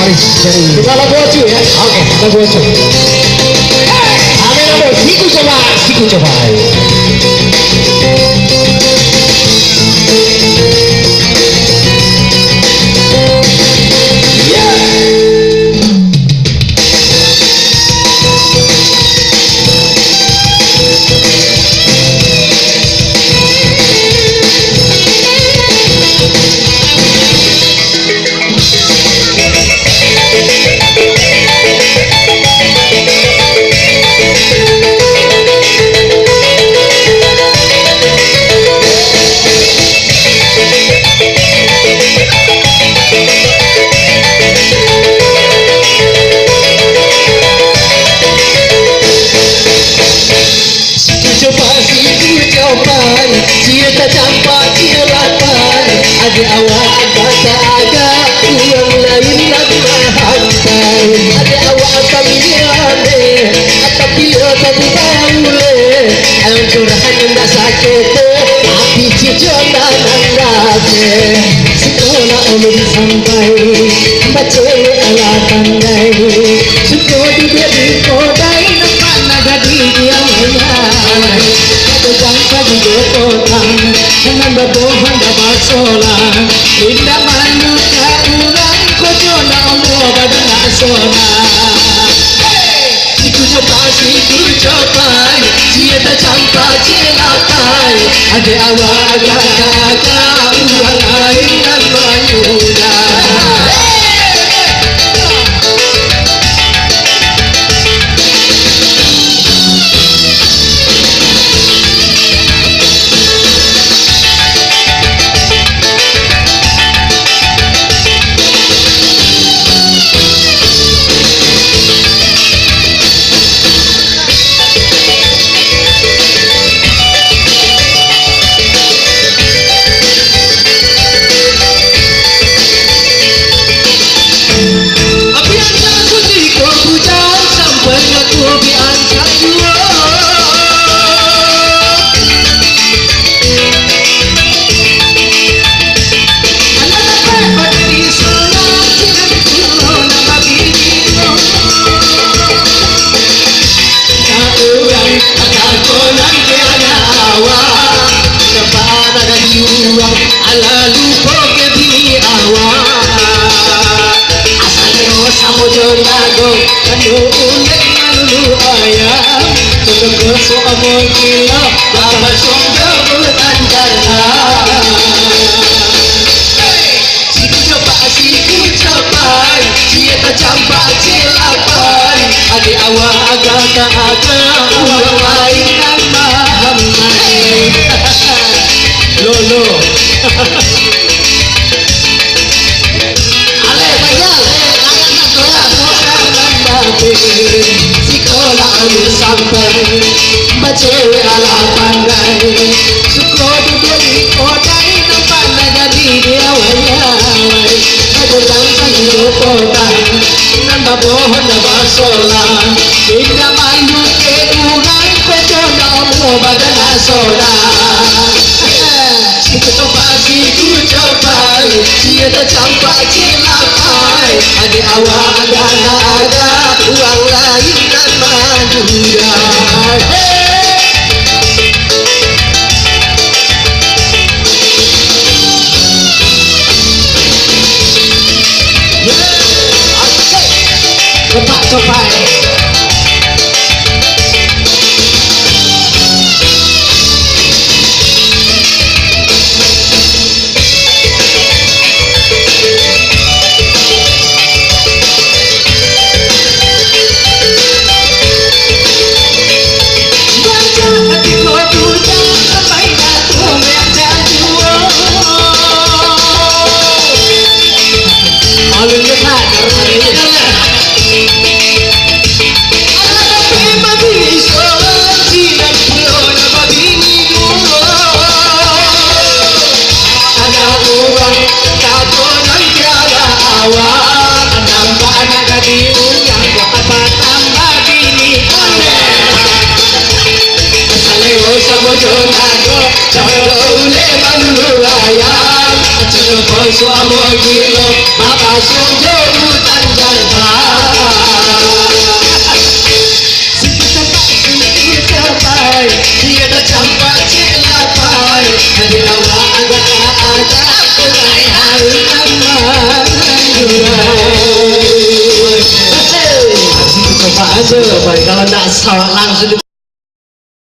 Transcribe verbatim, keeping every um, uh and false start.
Dari, dari. Kita lagu Aceh, ya? Oke, lagu Aceh. Amin, amin. Siku coba, siku coba. Siku copai, siku copai, cia tacampak, cia lapar. Adek awak agak tak agak, urang lain nan mahampai. Adek awak panggia ameh, tapi iyo tak dibauleh. Ayo curahan indak sakeh tu, tapi cucuk nan mandapeh. Sikolah ulun sampai, bacewek alah pandai. Suko duduak di kodai, nampak nan jadi diamanyo. Kadang pagi di kota, nan babohon dah basolah. Indak manusia urang, kojo nak umrah badan nak solah. Siku copai, siku copai, cia tacampak, cia lapar. Adek awak agak tak agak, urang lain nan manyudah. Urang batakonan ka anak awak, nampak anak gadih urang, alah lupo ka bini awak. Asa nyo samo jo nago, anu ulek malulu ayam, contoh kosong amoi kilo, babasuah jo bulan jalan. Siku copai, siku copai, cia tacampak, cia lapar. Adek awak agak tak agak, urang lain nan mahampai. Lolo. Aleh, panjang. Sikolah alun sampai, bacewek alah pandai. Suko duduak di kodai, nampak nan jadi diawai-awai. Kadang pagi di kota, nan babohon dah basolah. Indak malu ka urang, kojo nak umrah badan nak solah. Siku copai, siku copai, cia tacampak, cia lapar. Adek awak agak tak agak, urang lain nan manyudah. Hei! Copak copai. Anak urang, tato nan tiada awak, nampak anak gadih urang, apa tambah bini awak. Salewo samo jo nago, caro ulek malulu ayam, caro poso amo gilo, babasuah jo bulan Coba aja, kalau ndak salah langsung di-